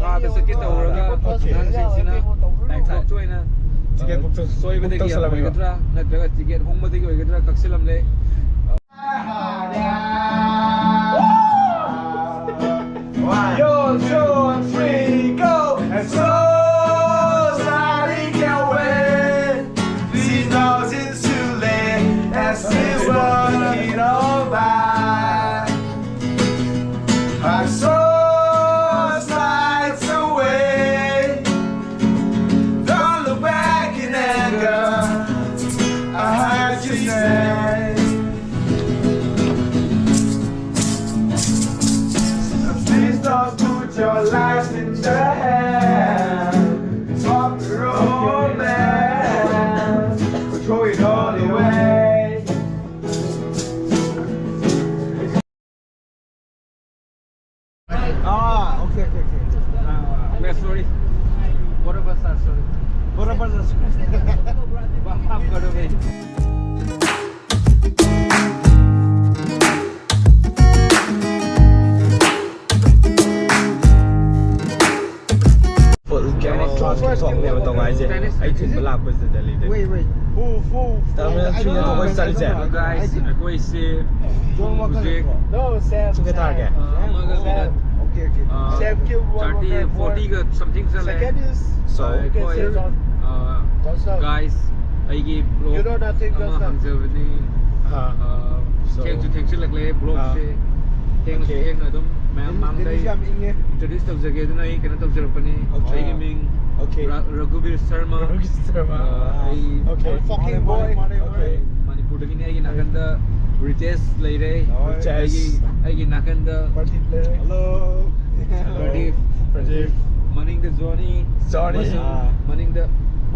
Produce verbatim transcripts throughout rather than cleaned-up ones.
ꯀꯥꯗ ꯆꯠꯀꯦ ꯇꯧꯔꯒ ꯑꯉꯥꯡꯁꯤꯡꯁꯤꯅ ꯇꯥꯏꯝ ꯀ꯭ꯂꯣꯛꯇ ꯑꯣꯏꯅ ꯁꯣꯏꯕꯗꯒꯤ ꯑꯣꯏꯒꯗ꯭ꯔꯥ ꯅꯠꯇ꯭ꯔꯒ ꯇꯤꯀꯦꯠ ꯍꯣꯡꯕꯗꯒꯤ ꯑꯣꯏꯒꯗ꯭ꯔꯥ ꯀꯛꯁꯤꯜꯂꯝꯂꯦ꯫ One, two, three, go! And so sliding away, she knows it's too late, and she's walking all by. Her soul slides away. Don't look back in anger, I heard you say. Please don't put your life in the hands of romance. Throw it all away. Ah, okay, okay, okay. Uh, we are sorry. Both of us are sorry. Both of us are sorry. माफ करो भाई। Full camera ꯊꯣꯛꯅꯦꯕ ꯇꯧꯉꯥꯏꯁꯦ꯫ ꯑꯩ ꯊꯤꯟꯕ ꯂꯥꯛꯄꯁꯤꯗ ꯗꯦꯜꯂꯤꯗ꯫ Wait, wait. Who, who? Terminal ꯊ꯭ꯔꯤꯗ ꯑꯩꯈꯣꯏ ꯆꯠꯂꯤꯁꯦ꯫ Guys, ꯑꯩꯈꯣꯏꯁꯦ ꯄꯨꯡ ꯍꯧꯖꯤꯛ, No, Sam, ꯄꯨꯡ ꯀꯌꯥ ꯇꯥꯔꯒꯦ? Sam, ꯑꯃꯒ Sam. Minute, Okay, okay. ꯑ, Sam, give one more thirty, time for ꯐꯣꯔꯇꯤꯒ something ꯆꯠꯂꯦ꯫ Second is So, okay, ꯑꯩꯈꯣꯏ, Sam, John. ꯑ, Joseph. Guys, ꯑꯩꯒꯤ vlog You know nothing, ꯑꯃ Joseph. ꯍꯪꯖꯕꯅꯤ꯫ ꯑ, So, ꯊꯦꯡꯁꯨ ꯊꯦꯡꯖꯤꯜꯂꯛꯂꯦ vlogꯁꯦ꯫ ꯑ, ꯊꯦꯡꯅꯁꯨ Okay. ꯊꯦꯡꯅ ꯑꯗꯨꯝ ꯃꯌꯥꯝ ꯗꯦꯜꯂꯤ-, ꯃꯥꯡꯗ ꯑꯩ ꯗꯦꯜꯂꯤꯁꯦ ꯌꯥꯝ ꯏꯪꯉꯦ꯫ Introduce ꯇꯧꯖꯒꯦ꯫ ꯑꯗꯨꯅ ꯑꯩ ꯀꯩꯅꯣ ꯇꯧꯖꯔꯛꯄꯅꯤ꯫ Okay. ꯑꯩꯒꯤ ꯃꯤꯡ Okay. ꯔ-, ꯔꯘꯨꯕꯤꯔ ꯁꯔꯃ꯫ ꯔꯘꯨꯕꯤꯔ ꯁꯔꯃ꯫ ꯑ, ꯑꯩ Okay. Fucking boy. Okay. ꯃꯅꯤꯄꯨꯔꯗꯒꯤꯅꯤ꯫ ꯑꯩꯒꯤ ꯅꯥꯀꯟꯗ ꯔꯤꯇꯦꯁ ꯂꯩꯔꯦ꯫ ꯔꯤꯇꯦꯁ꯫ ꯑꯩꯒꯤ, ꯑꯩꯒꯤ ꯅꯥꯀꯟꯗ Pradeep ꯂꯩꯔꯦ꯫ Hello. ꯄ꯭ꯔꯗꯤꯞ꯫ ꯄ꯭ꯔꯗꯤꯞ꯫ ꯃꯅꯤꯡꯗ ꯖꯣꯅꯤ꯫ ꯖꯣꯅꯤ꯫ ꯑꯃꯁꯨꯡ ꯑꯥ꯫ ꯃꯅꯤꯡꯗ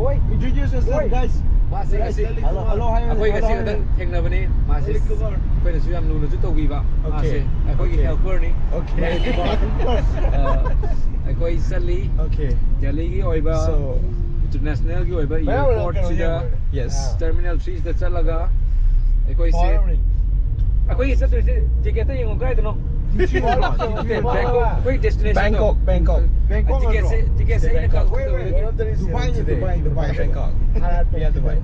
ꯕꯣꯏ꯫ Introduce yourself, ꯕꯣꯏ꯫ Guys. ꯃꯥꯁꯦ ꯉꯁꯤ Hello, hello, ꯍꯥꯏꯌꯨꯅꯦ, ꯑꯩꯈꯣꯏ ꯉꯁꯤ hello, ꯈꯛꯇꯪ ꯍꯥꯏꯌꯨꯅꯦ꯫ ꯊꯦꯡꯅꯕꯅꯤ꯫ ꯃꯥꯁꯦ Welcome. ꯑꯩꯈꯣꯏꯅꯁꯨ ꯌꯥꯝ ꯂꯨꯅꯁꯨ ꯇꯧꯕꯤꯕ꯫ Okay. ꯃꯥꯁꯦ ꯑꯩꯈꯣꯏꯒꯤ Okay. Helperꯅꯤ꯫ Okay. ꯑ, ꯑꯩꯈꯣꯏ ꯆꯠꯂꯤ꯫ Okay. ꯗꯦꯜꯂꯤꯒꯤ ꯑꯣꯏꯕ So, internationalꯒꯤ ꯑꯣꯏꯕ ꯃꯌꯥꯝ airportꯁꯤꯗ ꯀꯩꯅꯣ ꯌꯦꯡꯕ꯫ Yes. Terminal threeꯁꯤꯗ ꯆꯠꯂꯒ ꯑꯩꯈꯣꯏꯁꯦ Powering. ꯑꯩꯈꯣꯏꯒꯤ ꯆꯠꯇꯣꯏꯁꯦ ꯇꯤꯀꯦꯠꯇ ꯌꯦꯡꯉꯣ ꯀꯥꯏꯗꯅꯣ? ꯅꯠꯇꯦ, ꯕꯦꯡꯀꯣꯛ, ꯑꯩꯈꯣꯏ destination ꯗꯣ꯫ Bangkok, Bangkok. ꯕꯦꯡꯀꯣꯛ ꯇꯤꯀꯦꯠꯁꯦ, ꯅꯠꯇ꯭ꯔꯣ? ꯇꯤꯀꯦꯠꯁꯦ ꯑꯩꯅ ꯕꯦꯡꯀꯣꯛ꯫ ꯀꯛꯄꯗ ꯑꯣꯏꯔꯗꯤ ꯗꯨꯕꯥꯏꯅꯤ, ꯗꯨꯕꯥꯏ, ꯗꯨꯕꯥꯏ꯫ ꯕꯦꯡꯀꯣꯛ꯫ ꯍꯥꯔꯠ ꯌꯥ, ꯗꯨꯕꯥꯏ꯫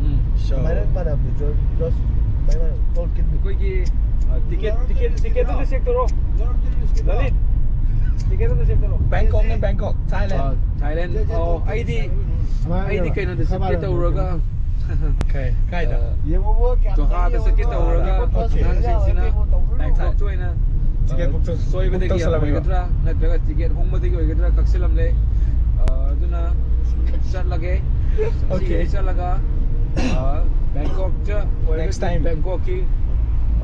ꯎꯝ꯫ So, ꯑꯗꯨꯃꯥꯏꯅ ꯃꯥꯟꯅꯕꯗꯣ, ꯖꯣꯔ-, ꯖꯣꯔꯖ, ꯑꯗꯨꯃꯥꯏꯅ ꯃꯥꯟꯅꯕ꯫ ꯇꯣꯜ ꯀꯤꯟ꯫ ꯑꯩꯈꯣꯏꯒꯤ, ꯑ, ꯇꯤꯀꯦꯠ, ꯇꯤꯀꯦꯠ, ꯇꯤꯀꯦꯠ ꯑꯝꯇ check ꯇꯧꯔꯣ꯫ ꯂꯂꯤꯠ, ꯇꯤꯀꯦꯠ ꯑꯝꯇ check ꯇꯧꯔꯣ꯫ ꯕꯦꯡꯀꯣꯛꯅꯦ, ꯕꯦꯡꯀꯣꯛ, ꯊꯥꯏꯂꯦꯟ꯫ ꯑ, ꯊꯥꯏꯂꯦꯟ꯫ ꯑꯣ, ꯑꯩꯗꯤ, ꯑꯩꯗꯤ ꯀꯩꯅꯣꯗ ꯆꯠꯀꯦ ꯇꯧꯔꯒ, ꯀꯩ? ꯀꯥꯏꯗ? ꯑ, ꯖꯣꯍꯥꯗ ꯆꯠꯀꯦ ꯇꯧꯔꯒ, ꯑꯣꯀꯦ꯫ ꯑꯉꯥꯡꯁꯤꯡꯁꯤꯅ ꯕꯦꯡꯀꯣꯛꯇ ꯑꯣꯏꯅ, ꯇꯤꯀꯦꯠ ꯑ, book ꯇꯧ-, ꯁꯣꯏꯕꯗꯒꯤ book ꯇꯧꯁꯜꯂꯝꯃꯦꯕ꯫ ꯑꯣꯏꯒꯗ꯭ꯔꯥ ꯅꯠꯇ꯭ꯔꯒ ꯇꯤꯀꯦꯠ ꯍꯣꯡꯕꯗꯒꯤ ꯑꯣꯏꯒꯗ꯭ꯔꯥ ꯀꯛꯁꯤꯜꯂꯝꯂꯦ꯫ ꯑ, ꯑꯗꯨꯅ ꯆꯠꯂꯒꯦ꯫ ꯑꯣꯀꯦ꯫ ꯉꯁꯤꯒꯤꯗꯤ ꯆꯠꯂꯒ, ꯑ, ꯕꯦꯡꯀꯣꯛꯇ ꯑꯣꯏꯔꯒꯗꯤ next time꯫ ꯕꯦꯡꯀꯣꯛꯀꯤ,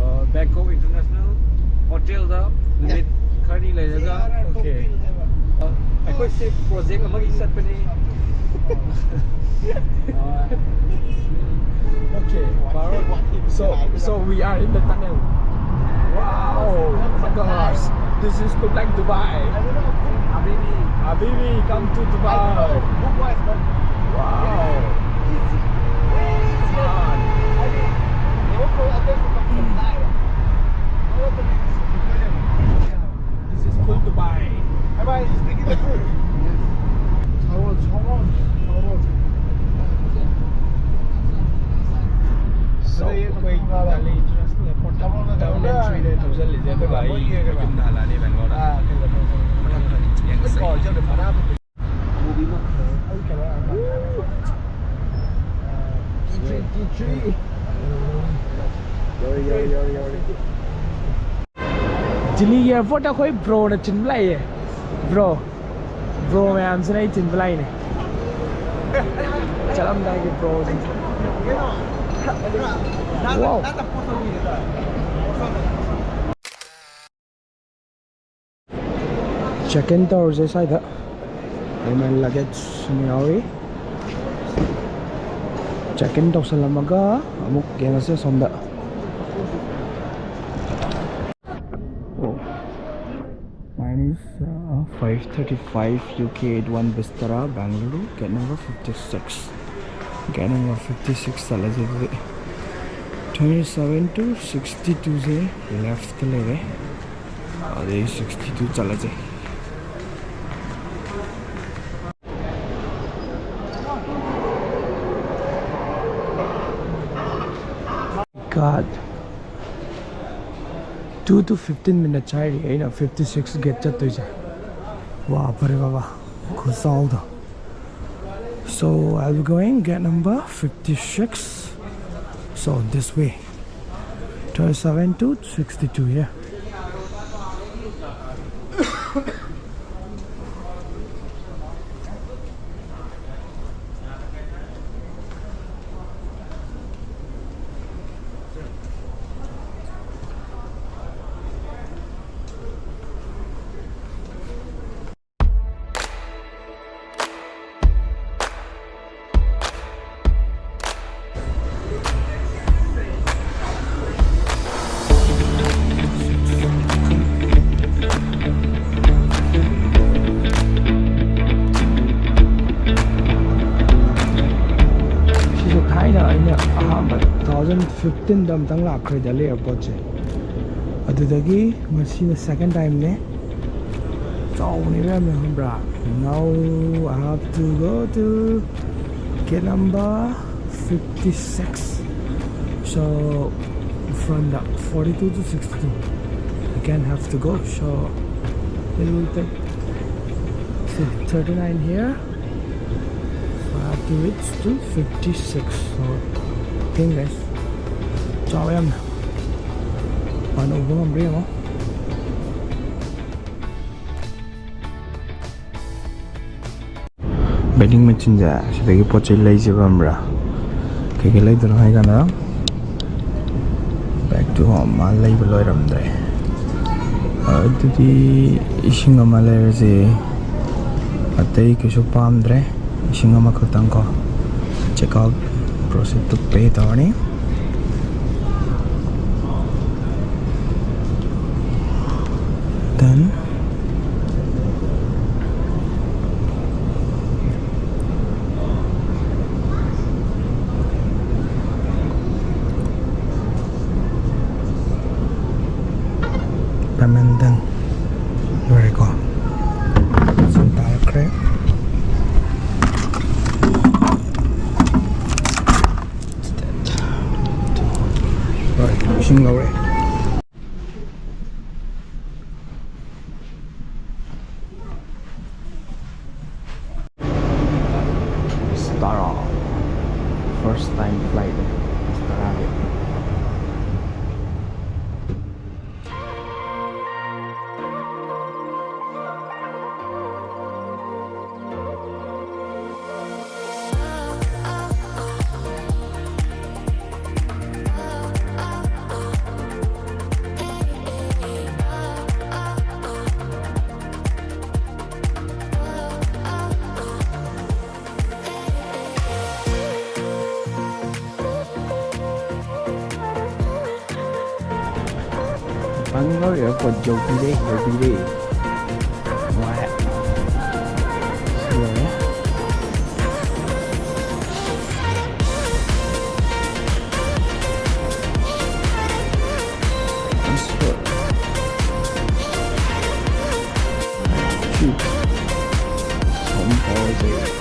ꯑ, ꯕꯦꯡꯀꯣꯛ International Hotelꯗ ꯅꯨꯃꯤꯠ ꯈꯔꯅꯤ ꯂꯩꯔꯒ, ꯑꯣꯀꯦ꯫ ꯑ, ꯑꯩꯈꯣꯏꯁꯦ project ꯑꯃꯒꯤ ꯆꯠꯄꯅꯤ꯫ ꯑ, Okay. ꯕꯥꯔꯣ꯫ So, so we are in the tunnel. Wow! Oh my gosh! This is look like Dubai. Habibi. Habibi, come to Dubai. Wow! This is cool Dubai. Am I speaking the truth? Yes. ꯁꯥꯎꯔꯣ, ꯁꯥꯎꯔꯣ, ꯁꯥꯎꯔꯣ꯫ So, ꯑꯩꯈꯣꯏ Delhi international ꯑꯦꯌꯔꯄꯣꯔꯠꯇ terminal ꯊ꯭ꯔꯤꯗ ꯊꯧꯖꯤꯜꯂꯤꯁꯦ, ꯑꯗꯨꯒ ꯑꯩ ꯌꯨꯝꯗ ꯍꯜꯂꯛꯑꯅꯤ, ꯕꯦꯡꯒ꯭ꯂꯣꯔꯗ꯫ ꯃꯊꯪ ꯌꯦꯡꯉꯁꯦ꯫ ꯗꯤꯜꯂꯤ ꯑꯦꯌꯔꯄꯣꯔꯠꯇ ꯑꯩꯈꯣꯏ ꯕ꯭ꯔꯣꯅ ꯊꯤꯟꯕ ꯂꯥꯛꯑꯦ꯫ ꯕ꯭ꯔꯣ, ꯕ꯭ꯔꯣ ꯃꯌꯥꯝꯁꯤꯅ ꯑꯩ ꯊꯤꯟꯕ ꯂꯥꯛꯏꯅꯦ꯫ ꯆꯠꯂꯝꯗꯥꯏꯒꯤ ꯕ꯭ꯔꯣꯁꯤꯡꯁꯦ꯫ Wow. Check in ꯇꯧꯔꯁꯦ ꯁ꯭ꯋꯥꯏꯗ꯫ ꯑꯩ ꯃꯥꯏ luggage ꯑꯃ ꯌꯥꯎꯔꯤ꯫ Check in ꯇꯧꯁꯜꯂꯝꯃꯒ ꯑꯃꯨꯛ ꯌꯦꯡꯉꯁꯦ ꯁꯣꯝꯗ꯫ Oh. Mine is, uh, five thirty-five U K eight one Vistara, Bengaluru, gate number fifty-six. Gate number fifty-six ꯆꯠꯂꯁꯦ ꯑꯗꯨꯗꯤ꯫ Thirty seven to sixty two say left ꯂꯩꯔꯦ, ꯑꯗꯩ sixty two ꯆꯠꯂꯁꯦ꯫ God, two to fifteen minutes ꯍꯥꯏꯔꯤ, ꯑꯩꯅ fifty six gate ꯆꯠꯇꯣꯏꯁꯦ꯫ ꯋꯥ ꯐꯔꯦ ꯕꯕꯥ, ꯈꯨꯆꯥꯎꯗꯣ꯫ So I'll be going gate number fifty six. So this way, thirty seven to sixty two here. ꯁꯤꯁꯨ ꯊꯥꯏꯅ ꯑꯩꯅ ꯑꯍꯥꯟꯕ two thousand fifteen ꯗ ꯑꯝꯇꯪ ꯂꯥꯛꯈ꯭ꯔꯦ ꯗꯦꯜꯂꯤ airport ꯁꯦ꯫ ꯑꯗꯨꯗꯒꯤ ꯉꯁꯤꯅ second time ꯅꯦ꯫ ꯆꯥꯎꯕꯅꯦꯕ ꯌꯥꯝꯅ, ꯈꯪꯕ꯭ꯔꯥ? Now I have to go to gate number fifty six. So from the forty two to sixty two, again have to go. So it will take, see, thirty nine here. So I have to reach to fifty six. So, ꯌꯦꯡ guys, ꯆꯥꯎꯋꯦ ꯌꯥꯝꯅ꯫ ꯃꯄꯥꯟ ꯎꯕ ꯉꯝꯕ꯭ꯔꯥ ꯌꯦꯡꯉꯣ꯫ Vending machine ꯁꯦ, ꯁꯤꯗꯒꯤ ꯄꯣꯠ ꯆꯩ ꯂꯩꯁꯦꯕ, ꯈꯪꯕ꯭ꯔꯥ? ꯀꯩꯀꯩ ꯂꯩꯗꯣꯏꯅꯣ ꯍꯥꯏ ꯀꯥꯟꯗ, back to home ꯃꯥ ꯂꯩꯕ ꯂꯣꯏꯔꯝꯗ꯭ꯔꯦ꯫ ꯑꯗꯨꯗꯤ ꯏꯁꯤꯡ ꯑꯃ ꯂꯩꯔꯁꯦ꯫ ꯑꯇꯩ ꯀꯩꯁꯨ ꯄꯥꯝꯗ꯭ꯔꯦ꯫ ꯏꯁꯤꯡ ꯑꯃꯈꯛꯇꯪ ꯀꯣ꯫ Check out process two pay ꯇꯧꯔꯅꯤ꯫ Then ꯍꯪꯉꯣ, ꯑꯦꯌꯥꯔꯄꯣꯔꯠ ꯌꯧꯕꯤꯔꯦ, ꯌꯧꯕꯤꯔꯦ꯫ ꯅꯨꯡꯉꯥꯏ꯫ ꯁꯤ ꯂꯣꯏꯔꯦ꯫ ꯑꯁ, ꯁꯤ ꯁꯣꯝ ꯐꯥꯎꯁꯦ꯫